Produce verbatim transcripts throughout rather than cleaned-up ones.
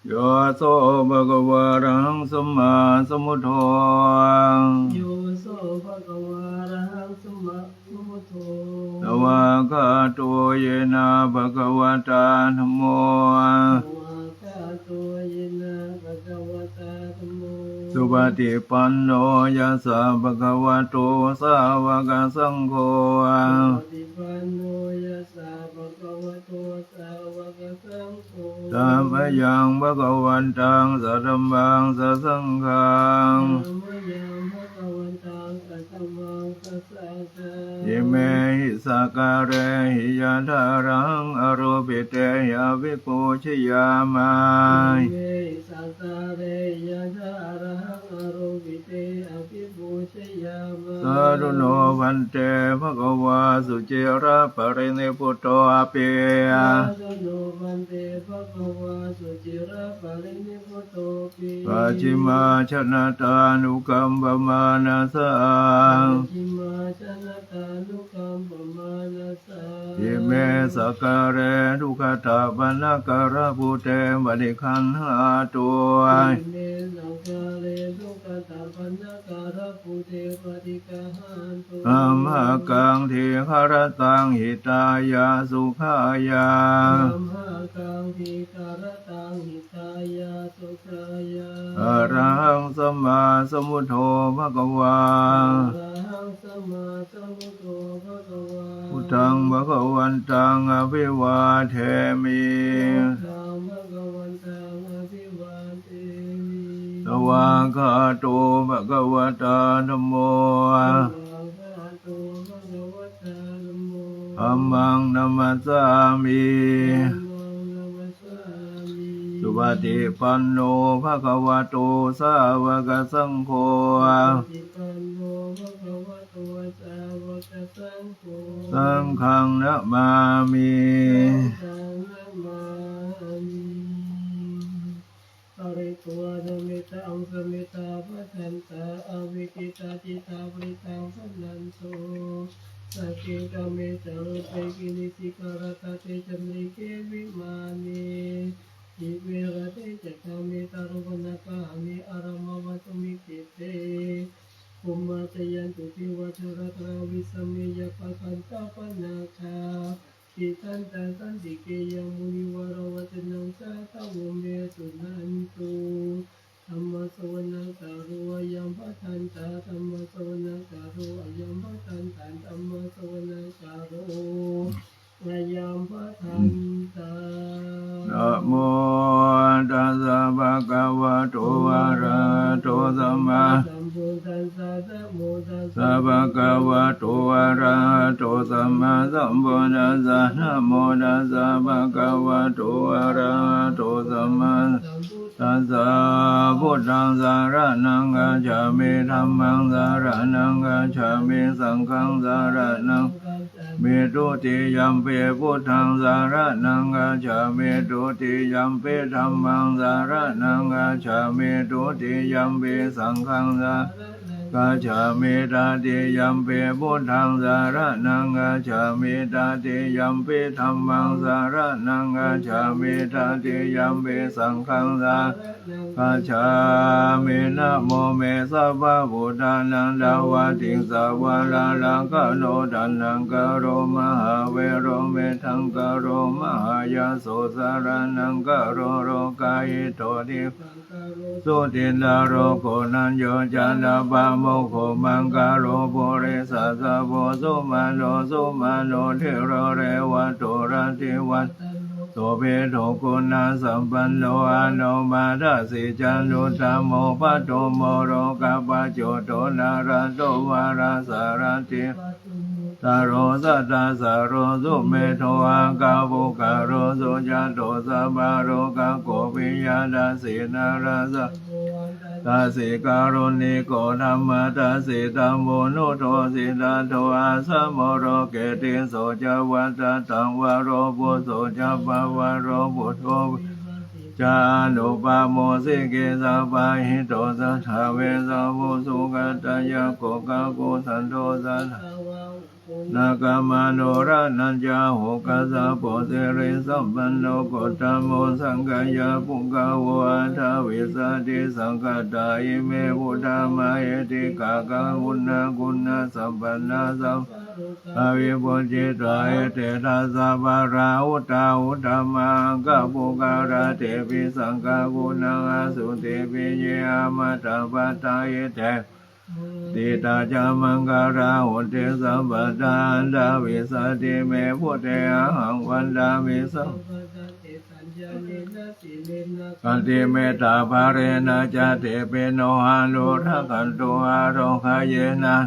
Yo so bhagavā arahaṃ sammāsambuddho. Yo so bhagavā arahaṃ sammāsambuddho. Svākkhāto yena bhagavatā dhammo. Svākkhāto yena bhagavatā dhammo. Supaṭipanno yassa bhagavato sāvakasaṅgho. Supaṭipanno yassa bhagavato sāvakasaṅgho. Samayaṃ bhagavantaṃ sadhammaṃ sasaṅghaṃ. Samayaṃ bhagavantaṃ sadhammaṃ sasaṅghaṃ. Imehi sakkārehi yathārahaṃ āropitehi abhipūjayāma. Imehi sakkārehi yathārahaṃ āropitehi abhipūjayāma. Sādhu no bhante bhagavā suciraparinibbutopi. Sādhu no bhante bhagavā suciraparinibbutopi. Pacchimājanatānukampamānasā. Pacchimājanatānukampamānasā. Ime sakkāre duggatapaṇṇākārabhūte parigaṇhātu. Ime sakkāre duggatapaṇṇākārabhūte parigaṇhātu. Amhākaṃ dīgharattaṃ hitāya sukhāya. Amhākaṃ dīgharattaṃ hitāya sukhāya. Arahaṃ sammāsambuddho bhagavā. Arahaṃ sammāsambuddho bhagavā. Buddhaṃ bhagavantaṃ abhivādemi. Buddhaṃ bhagavantaṃ abhivādemi. Svākkhāto bhagavatā dhammo. Svākkhāto bhagavatā dhammo. Dhammaṃ namassāmi. Dhammaṃ namassāmi. Supaṭipanno bhagavato sāvakasaṅgho. Supaṭipanno bhagavato sāvakasaṅgho. Saṅghaṃ namāmi. Saṅghaṃ namāmi. Pharitvāna mettaṃ samettā bhadantā avikkhittacittā parittaṃ bhaṇantu. Sagge kāme ca rūpe girisikharataṭe cantike vimāne, dīpe raṭṭhe ca gāme taruvanagahane āramathaddhikhette, bhummā cāyantu devā jalathalavisame yakkhagandhabbanāgā, tiṭṭhantā santike yaṃ munivaravacanaṃ sādhavo me suṇantu. Dhammassavanakālo ayambhadantā. Dhammassavanakālo ayambhadantā. Dhammassavanakālo ayambhadantā. Namo tassa bhagavato arahato sammā sambuddhassa. Namo tassa bhagavato arahato sammāsambuddhassa. Namo tassa bhagavato arahato sammāsambuddhassa. Buddhaṃ saraṇaṃ gacchāmi. Dhammaṃ saraṇaṃ gacchāmi. Saṅghaṃ saraṇaṃ gacchāmi. Dutiyampi buddhaṃ saraṇaṃ gacchāmi. Dutiyampi dhammaṃ saraṇaṃ gacchāmi. Dutiyampi saṅghaṃ saraṇaṃ gacchāmi. Tatiyampi buddhaṃ saraṇaṃ gacchāmi. Tatiyampi dhammaṃ saraṇaṃ gacchāmi. Tatiyampi saṅghaṃ saraṇaṃ gacchāmi. Namo me sabbabuddhānaṃ dvattiṃsavara rakkhaṇo taṇhaṅkaro mahāvīro medhaṅkaro mahāyaso saraṇaṅkaro lokahito dibbaṅkaro jutiṇṇaro koṇḍañño janapāmokkho maṅgalo purisāsabho sumano sumano dhīro revato rativaḍḍhano sobhito guṇasampanno anomadassī ca anuttamo padumo lokapajjoto nārado varasārathī taro sattasāro sumedho akkhāpuggalo sujato sabbalokaggo piyadassī narāsabho atthadassī kāruṇiko dhammadassi tamonudo siddhattho asamo loke tisso ca vattataṃ varo phusso ca pavaro buddho ca anupamo sikhī sabbahito satthā vessabhū sugatayako kakusandho saddha nāgā manoraṇañca, moggallābho sirisampanno, godāno sakyapuggalavo, aṭṭhavīsati saṅkhāṭā ime buddhā mahiddhikā, athāgū guṇaguṇasampanā sabba rogā vibujjitā, ete dasapallahuttā uttamaṅgapuggalā, tepi saṅghaguṇā asuddhā viya amatā, paccayitabbo ādittā ca maṅgalā honti sabbadā. Aṭṭhavīsati me buddhe ahaṃ vandāmi sabbadā, te saññānena sīlena khantimettābalena ca, tepi no anuggahatu arogayena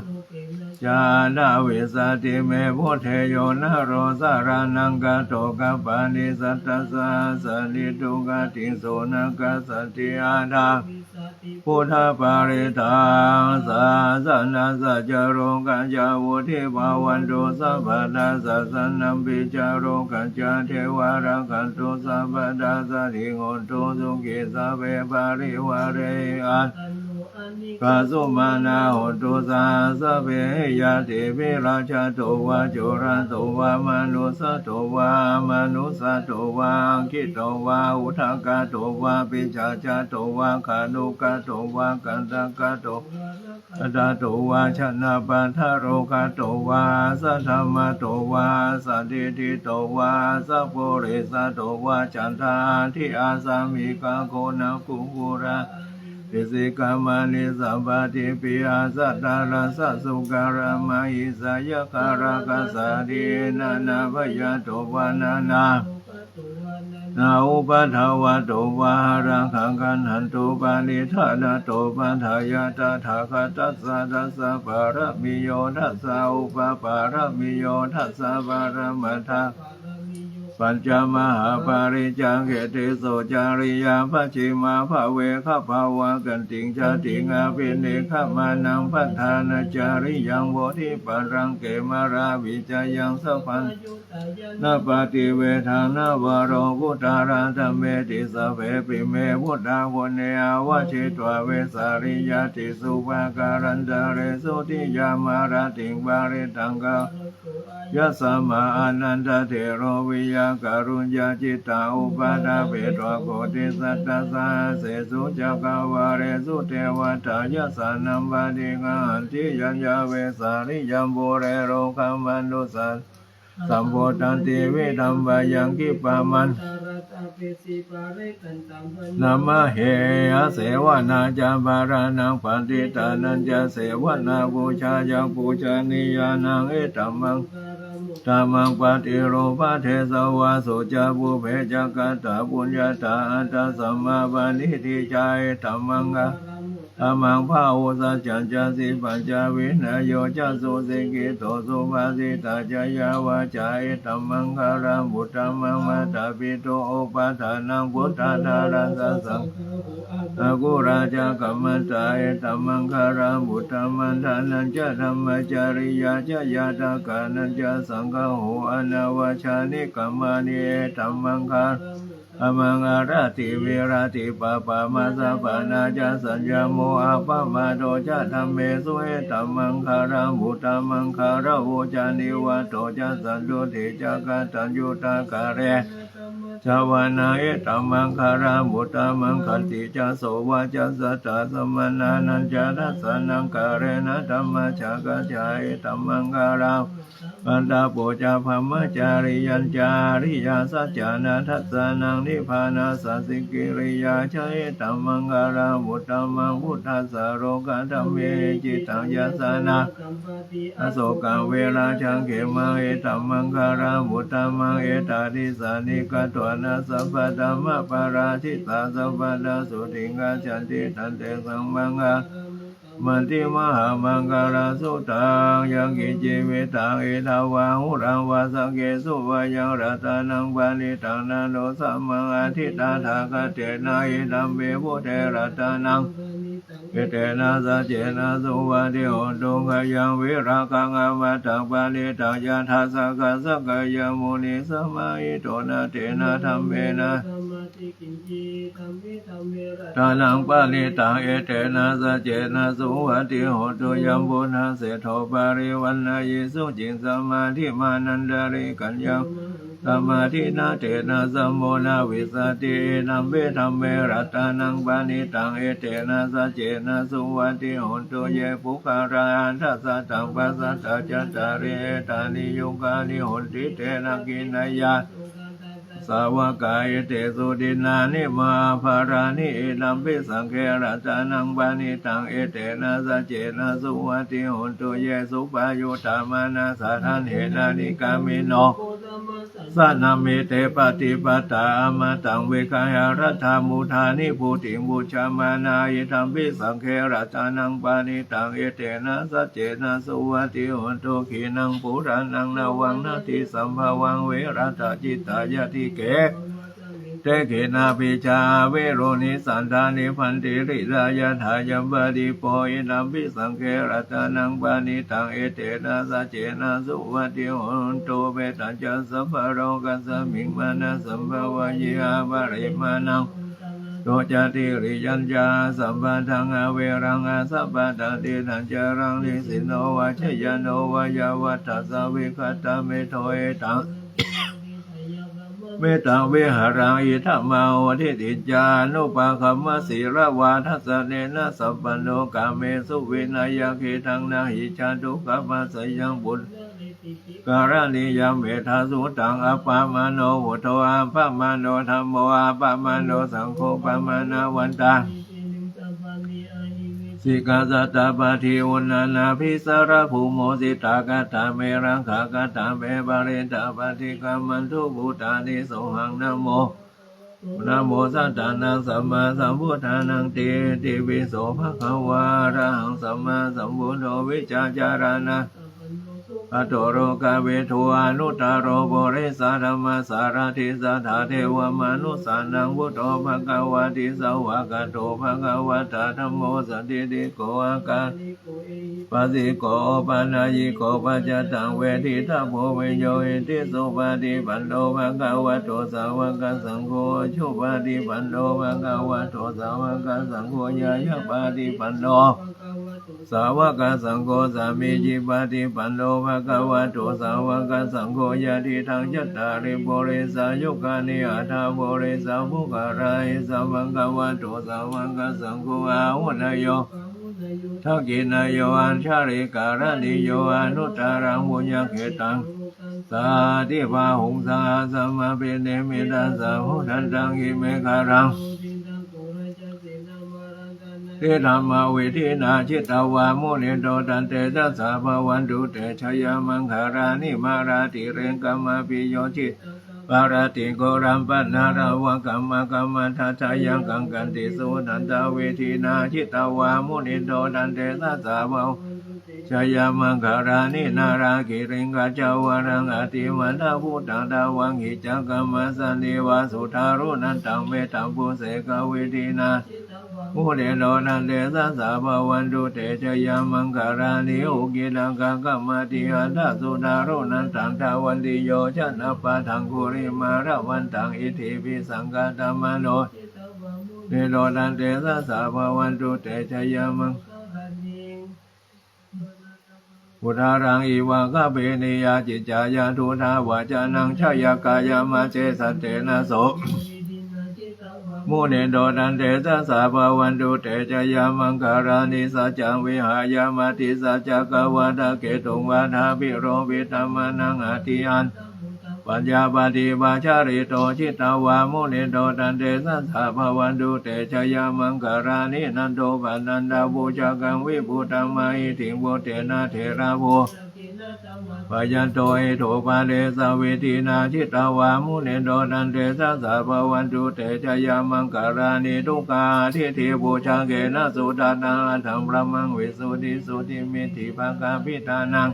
ca. Aṭṭhavīsati me buddhe yo naro saraṇaṃ gato, kappānisandasāsane, duggatiṃ so na kassati. Aṭṭhavīsati buddhaparittaṃ, sāsanassa ca rogā ca vuṭṭhī bhavantu sabbadā, sāsanampi ca rogā ca devā rakkhantu sabbadā, sadā hontu sukhī sabbe parivāre. Attānaṃ anīghā sumanā hontu saha sabbehi ñātibhi, rājato vā corato vā manussato vā amanussato vā, aggito vā udakato vā pisācato vā khāṇukato vā kaṇṭakato vā nakkhattato vā janapadarogato vā asaddhammato vā asandiṭṭhito vā asappurisato vā, caṇḍahatthi-āsamakā koṇḍakukkuraādi sikkhāmāni sabbadhi, piyāsa tādasa sukarā mahesā, yakkharakkhasādīhi nānābhayato vā nānā nānāupaddavato vā, ārakkhaṃ gaṇhantu parittanato, pādayaṃ tathāgatassa dasa pāramiyo dasa, upapāramiyo dasa, paramatthapāramiyo pañca, mahāpariccāge teso cariyā, pacchimabhave gabbhāvakkantiṃ jātiṃ abhinikkhamanaṃ, padhānacariyaṃ bodhipallaṅke māravijayaṃ, sabbaññutañāṇappaṭivedhaṃ navalokuttaradhammeti, sabbepime buddhaguṇe āvajjitvā vesāliyā, tīsu pākārantaresu tiyāmarattiṃ parittaṃ karontedha āyasmā Ānandatthero viya kāruññacittaṃ upaṭṭhapetvā, koṭisatasahassesu cakkavāḷesu devatā, yāsāṇaṃ paṭiggaṇhanti yaññā vesāliyaṃ pure rogāmanussadubbhaṇhaṃ, sambodhaṃ tividhaṃ bhayaṃ khippampanāraddhaṃ, apesaṃ pārekantaṃ paṇītaṃ maheyyaṃ. Asevanā ca bālānaṃ paṇḍitānañca sevanā, pūjā ca pūjanīyānaṃ etammaṅgalamuttamaṃ. Paṭirūpadesavāso ca pubbe ca katapuññatā, attasammāpaṇidhi ca etammaṅgalamuttamaṃ. Bāhusaccañca sippañca vinayo ca susikkhito, subhāsitā ca yā vācā etammaṅgalamuttamaṃ. Mātāpituupaṭṭhānaṃ puttadārassa saṅgaho, anākulā ca kammantā etammaṅgalamuttamaṃ. Dānañca dhammacariyā ca ñātakānañca saṅgaho, anavajjāni kammāni etammaṅgalamuttamaṃ. Āratī viratī pāpā majjapānā ca saññamo, appamādo ca dhammesu etammaṅgalamuttamaṃ. Gāravo ca nivāto ca santuṭṭhī ca kataññutā, kālena dhammassavanaṃ etammaṅgalamuttamaṃ. Khantī ca sovacassatā samaṇānañca dassanaṃ, kālena dhammasākacchā etammaṅgalamuttamaṃ. Tapo ca brahmacariyañca ariyasaccāna dassanaṃ, nibbānasacchikiriyā ca etammaṅgalamuttamaṃ. Phuṭṭhassa lokadhammehi cittaṃ yassa na kampati, asokaṃ virajaṃ khemaṃ etammaṅgalamuttamaṃ. Etādisāni katvāna sabbatthamaparājitā, sabbattha sotthiṃ gacchanti tantesaṃ maṅgalamuttamanti. Mahāmaṅgalasuttaṃ. Yaṅkiñci vittaṃ idha vā huraṃ vā, saggesu vā yaṃ ratanaṃ paṇītaṃ, na no samaṃ atthi tathāgatena, idampi buddhe ratanaṃ etena saccena suvatthi hotu. Khayaṃ virāgaṃ amataṃ paṇītaṃ, yadajjhagā sakyamunī samāhito, na tena dhammena ratanaṃ paṇītaṃ, etena saccena suvatthi hotu. Yambuddhaseṭṭho parivaṇṇayī suciṃ, samādhimānantarikaññaṃ, samādhinā tena samo na vijjati. Idampi dhamme ratanaṃ paṇītaṃ, etena saccena suvatthi hotu. Ye puggalā aṭṭha sataṃ pasatthā, cattāri etāni yugāni honti, te dakkhiṇeyyā sāvakā etesu dinnāni mahapphalāni. Idampi saṅghe ratanaṃ paṇītaṃ, etena saccena suvatthi hotu. Ye suppayuttā manasā daḷhena nikkāmino, sannamhi te pattipattā, amataṃ vigayha laddhā mudhā nibbutiṃ bhuñjamānā. Idampi saṅghe ratanaṃ paṇītaṃ, etena saccena suvatthi hotu. Khīṇaṃ purāṇaṃ navaṃ natthi sambhavaṃ, virattacittāyatike te khīṇabījā avirūḷhichandā, nibbanti dhīrā yathāyampadīpo. Idampi saṅghe ratanaṃ paṇītaṃ, etena saccena suvatthi hotu. Mettañca sabbalokasmiṃ mānasambhāvaye aparimāṇaṃ, uddhaṃ adho ca tiriyañca asambādhaṃ averaṃ asapattaṃ. Tiṭṭhañcaraṃ nisinno vā sayāno vā yāvatassa vigatamiddho, etaṃ mettaṃ vihāraṃ idhamāhu. Diṭṭhiñca anupagamma sīlavā dassanena sampanno, kāmesu vineyya gedhaṃ na hi jātu gabbhaseyyaṃ punakkālaniyaṃ. Mettasuttaṃ appamāṇo buddho, appamāṇo dhammo, appamāṇo saṅgho, pamāṇavantāni sikkhāsatāpattiṃ uṇṇānābhī sarabū musitā. Katā me rakkhā katā me parittā, paṭikkamantu bhūtāni, sohaṃ namo namo sattannaṃ sammāsambuddhānaṃ. Itipi so bhagavā arahaṃ sammāsambuddho vijjācaraṇasampanno sugato lokavidū anuttaro purisadammasārathi satthā devamanussānaṃ buddho bhagavāti. Svākkhāto bhagavatā dhammo sandiṭṭhiko akāliko ehipassiko opanayiko paccattaṃ veditabbo viññūhīti. Supaṭipanno bhagavato sāvakasaṅgho, ujupaṭipanno bhagavato sāvakasaṅgho, ñāyapaṭipanno sāvakasaṅgho, sāmīcipaṭipanno bhagavato sāvakasaṅgho, yadidaṃ cattāri purisayugāni aṭṭha purisapuggalā, esa bhagavato sāvakasaṅgho, āhuneyyo dakkhiṇeyyo añjalikaraṇīyo anuttaraṃ puññakkhettaṃ lokassāti. Bāhuṃ sahassamabhinimmitasāvudhantaṃ girimekhalaṃ uditaghorasasenamāraṃ dānādidhammavidhinā jitavā munindo tantejasā bhavatu te jayamaṅgalāni. Mārātirekamabhiyujjhitamā marattighorampanāḷavakamakkhamathaddhayakkhaṃ khantīsudantavidhinā jitavā munindo tantejasā bhavatu te jayamaṅgalāni. Nāḷāgiriṃ gajavaraṃ atimattabhūtaṃ dāvaggicakkamasanīva sudāruṇantaṃ mettambusekavidhinā munindo tantejasā bhavatu te jayamaṅgalāni. Ukkhittakhaggamatihatthasudāruṇantaṃ dhāvantiyojanapathaṅgulimālavantaṃ iddhībhisaṅkhatamano munindo tantejasā bhavatu te jayamaṅgalāni. Udāraṃ iva gabbhinīyā ciñcāya duṭṭhavacanaṃ janakāyamajjhe santena somavidhinā jitavā munindo tantejasā bhavatu te jayamaṅgalāni. Saccaṃ vihāya matisaccakavādaketuṃ vādābhiropitamanaṃ atiandhabhūtaṃ paññāpadīpajalito jitavā munindo tantejasā bhavatu te jayamaṅgalāni. Nandopanandabhujagaṃ vibudhaṃ mahiddhiṃ puttena therabhujagena damāpayanto iddhūpadesavidhinā jitavā munindo tantejasā bhavatu te jayamaṅgalāni. Duggāhadiṭṭhibhujagena sudaṭṭhahatthaṃ brahmaṃ visuddhijutimiddhibakābhidhānaṃ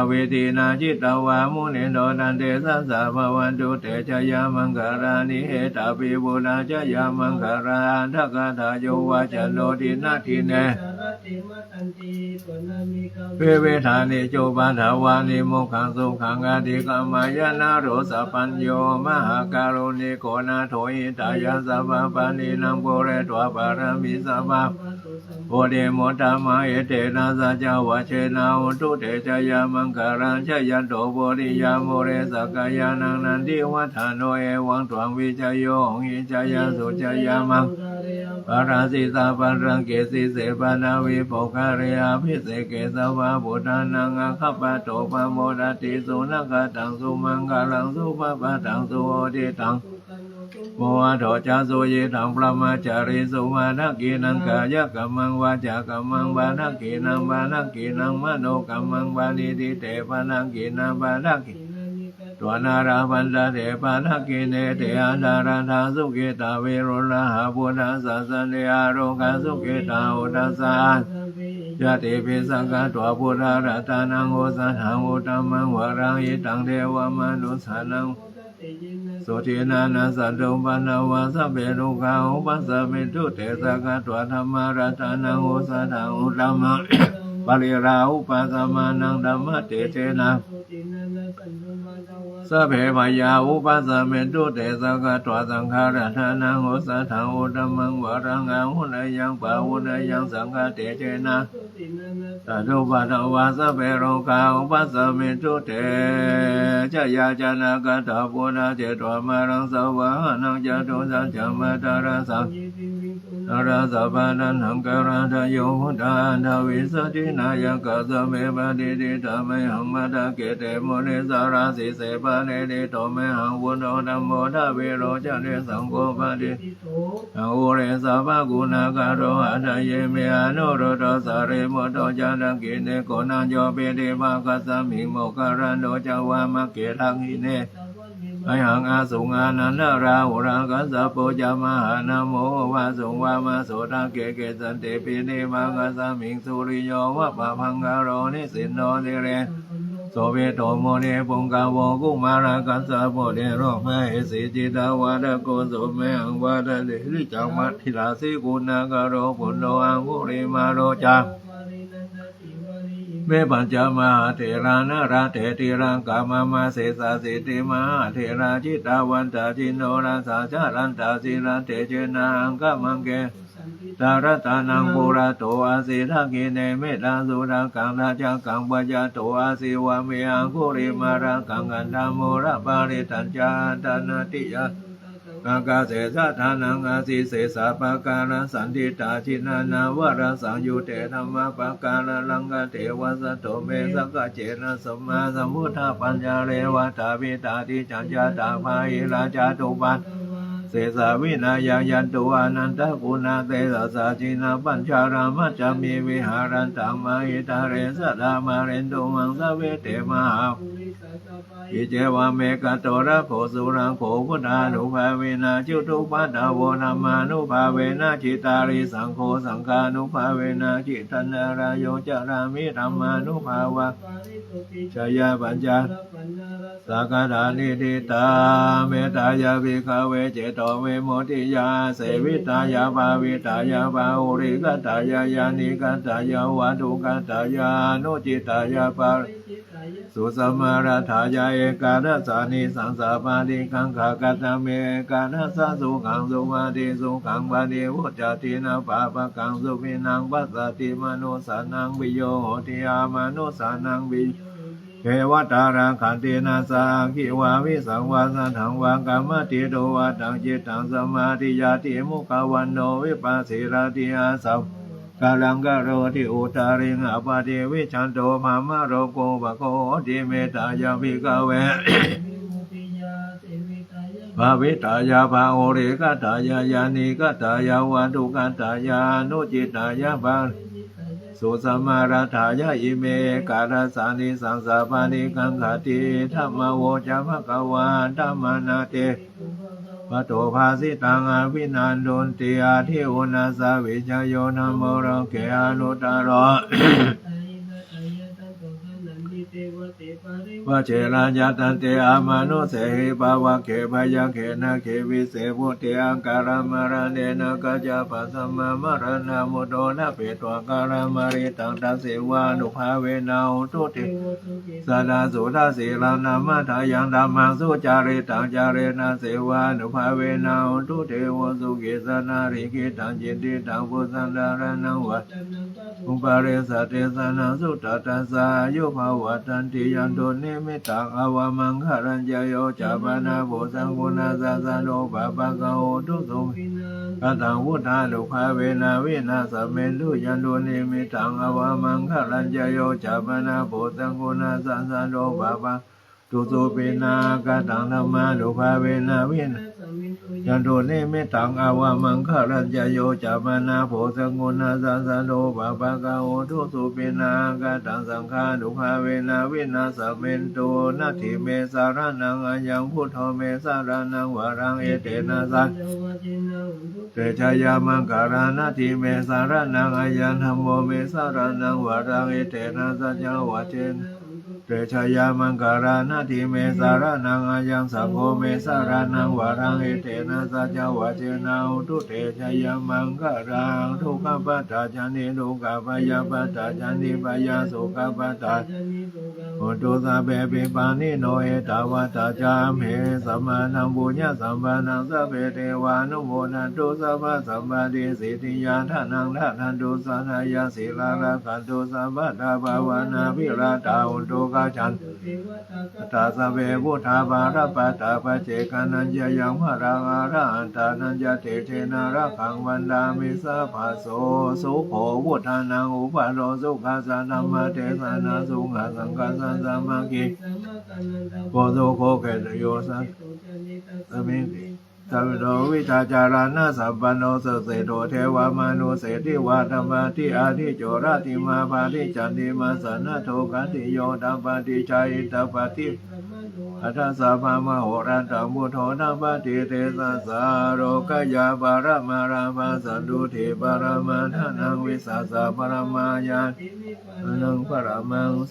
vidhinā jitavā munindo tantejasā bhavatu te jayamaṅgalāni. Etāpi buddhajayamaṅgalaaṭṭhagāthā yo vācano dinadine vividhāni cupaddavāni mokkhaṃ sukhaṃ adhigameyya naro sapañño. Mahākāruṇiko nātho hitāya sabbapāṇinaṃ pūretvā pāramī sabbā bodhimuttamaṃ etena saccavajjena hotu te jayamaṅgalaṃ. Jayanto bodhiyā mūle sakyānaṃ nandivaḍḍhano evaṃ tvaṃ vijayo hohi jayassu jayamaṅgale aparājitapallaṅke sīse paṭhavipokkhare abhiseke sabbabuddhānaṃ aggappatto pamodati. Sunakkhattaṃ sumaṅgalaṃ supabhātaṃ suhuṭṭhitaṃ sumuhutto ca suyiṭṭhaṃ brahmacārisu padakkhiṇaṃ kāyakammaṃ vācākammaṃ padakkhiṇaṃ padakkhiṇaṃ manokammaṃ paṇidhī te padakkhiṇā padakkhiṇāni katvāna labhantatthe padakkhiṇe. Te atthaladdhā sukhitā viruḷhā buddhasāsane arogā sukhitā hotha saha ñātibhi. Sakkatvā buddharatanaṃ osathaṃ uttamaṃ varaṃ hitaṃ devamanussānaṃ buddhatejena sotthinā nassantupaddavā sabbe dukkhā vūpasamentu te. Sakkatvā dhammaratanaṃ osathaṃ uttamaṃ varaṃ pariḷāhūpasamanaṃ dhammatejena sabbe bhayā vūpasamentu te. Sakkatvā saṅgharatanaṃ osathaṃ uttamaṃ varaṃ āhuneyyaṃ pāhuneyyaṃ saṅghatejena nassantupaddavā sabbe rogā vūpasamentu te. Jayāsanākatā buddhā jetvā māraṃ savāhanaṃ catusaccāmatarasaṃ nārāsabhā nānaṃ kāladañño buddhā aṭṭhavīsati nāyakā sabbe patiṭṭhitā mayhaṃ matthake te munissarā. Sīse paṇidhito mayhaṃ buddho dhammo dvilocane saṅgho patiṭṭhito uraṃ ure sabbaguṇākaro. Hadaye me anuruddho sārīputto ca dakkhiṇe koṇḍañño piṭṭhibhāgasmiṃ moggallāno ca vāmake. Dakkhiṇe mayhaṃ āsuṃ ānandarāhulā kassapo ca mahānāmo ubhāsuṃ vāmasotake. Kesante piṭṭhibhāgasmiṃ suriyo va pabhaṅkaro nisinno siriṃso bhito munipuṅgavo. Kumārakassapo thero mahesī cittavādako so mayhaṃ vadane niccaṃ vata ssī guṇākaro. Puṇṇo aṅgulimālo ca ime pañca mahātherā nalāṭe tilakā mama. Sesāsīti mahātherā jitavantā jinorasā jalantā sīlatejena aṅgamaṅgesu saṇṭhitā. Ratanaṃ purato āsi dakkhiṇe mettasuttakaṃ dhajaggaṃ pacchato āsi vāme aṅgulimālakaṃ. Khandhamoraparittañca āṭānāṭiyasuttakaṃ ākāse chadanaṃ āsi sesā pākārasaṇṭhitā. Jinā nānāvarasaṃyutte dhammapākāralaṅkate vasato me sakiccena sammāsambuddhapañjare. Vātapittādisañjātā bāhirajjhattupaddavā sesā vinayaṃ yantu anantaguṇatejasā. Jinapañjaramajjhamhi viharantaṃ mahītale sadā pālentu maṃ sabbe te mahāpurisāsabhā. Iccevamekamekato surakkho buddhānubhāvena jitupaddavo dhammānubhāvena jitārisaṅgho saṅghānubhāvena jitantarāyo carāmi dhammānubhāvaṃ. Jaya pañca sakadāni diṭṭhā. Mettāya bhikkhave cetovimuttiyā āsevitāya bhāvitāya bahulīkatāya yānīkatāya vatthukatāya anucittāya pari susamāraddhāya ekādasānisaṃsā pāṭikaṅkhā. Katame ekādasa sukhaṃ supati sukhaṃ paṭivuccati na pāpakaṃ supinaṃ passati manussānaṃ piyo hoti amanussānaṃ piyo hoti devatā rakkhanti nāssa aggi vā visaṃ vā satthaṃ vā kamati tuvaṭaṃ cittaṃ samādhiyati mukhavaṇṇo vippasīdati asammūḷho kālaṃ karoti uttariṃ appaṭivijjhanto brahmalokūpago hoti. Mettāya bhikkhave bhāvitāya bahulīkatāya yānīkatāya vatthukatāya anucittāya parittañca susamāraddhāya ime ekādasānisaṃsā pāṭikaṅkhati. Idamavoca bhagavā. Attamanā te bhagavato bhāsitaṃ abhinandunti. Ādivunnassa vijayo dhammo loke anuttaro Vajjirājattante amanussehi pāvake byagghe nāgge vise bhūte akālamaraṇena kaccappasamā maraṇā mutto ṭhapetvā kālamāritaṃ tasseva ānubhāvena hotu te sadā suddhasīlā nāma ṭhāyaṃ dhammaṃ sucaritaṃ carena sevānubhāvena hotu te sukhī sadā likkhitaṃ cintitaṃ pūsaṃ dhāraṇaṃ vācanaṃ upadesatesanā suttaṭṭhassa āyuppavādanti. Yandunnimittaṃ avamaṅgalañca yo cāmanāpo sakuṇassa saddo pāpaggaho dussupinaṃ akantaṃ buddhānubhāvena vināsamentu. Yandunnimittaṃ avamaṅgalañca yo cāmanāpo sakuṇassa saddo pāpaggaho dussupinaṃ akantaṃ dhammānubhāvena vināsamentu. Yandunnimittaṃ avamaṅgalañca yo cāmanāpo sakuṇassa saddo pāpaggaho dussupinaṃ akantaṃ saṅghānubhāvena vināsamentu. Natthi me saraṇaṃ aññaṃ buddho me saraṇaṃ varaṃ etena saccavajjena hotu te jayamaṅgalā. Natthi me saraṇaṃ aññaṃ dhammo me saraṇaṃ varaṃ etena saccavajjena te jayamaṅgalā. Natthi me saraṇaṃ aññaṃ saṅgho me saraṇaṃ varaṃ etena saccavajjena hotu te jayamaṅgalaṃ. Dukkhappattā ca niddukkhā bhayappattā ca nibbhayā sokappattā ca nissokā hontu sabbepi pāṇino. Ettāvatā ca amhehi sambhataṃ puññasampadaṃ sabbe devānumodantu sabbasampattisiddhiyā. Dānaṃ dadantu saddhāya sīlaṃ rakkhantu sabbadā bhāvanābhiratā hontu gacchantu devatāgatā. Sabbe buddhā balappattā paccekānañca yaṃ balaṃ arahantānañca tejena rakkhaṃ bandhāmi sabbaso. Sukho buddhānaṃ upādo sukhā saddhammadesanā sukhā saṅghassa sāmaggī samaggānaṃ tapo sukho. Khettayo samiddho vijjācaraṇasampanno suseṭṭho devamanussesi vātapattiādicco rādhimābhārichandimā sannaddho khattiyo tapati jhāyī tapati brāhmaṇo atha sabbamahorattiṃ buddho tapati tejasā. Rogā yā paramattā passantuṭṭhī paramā dhanaṃ vissāsaparamā ñātī nibbānaṃ paramaṃ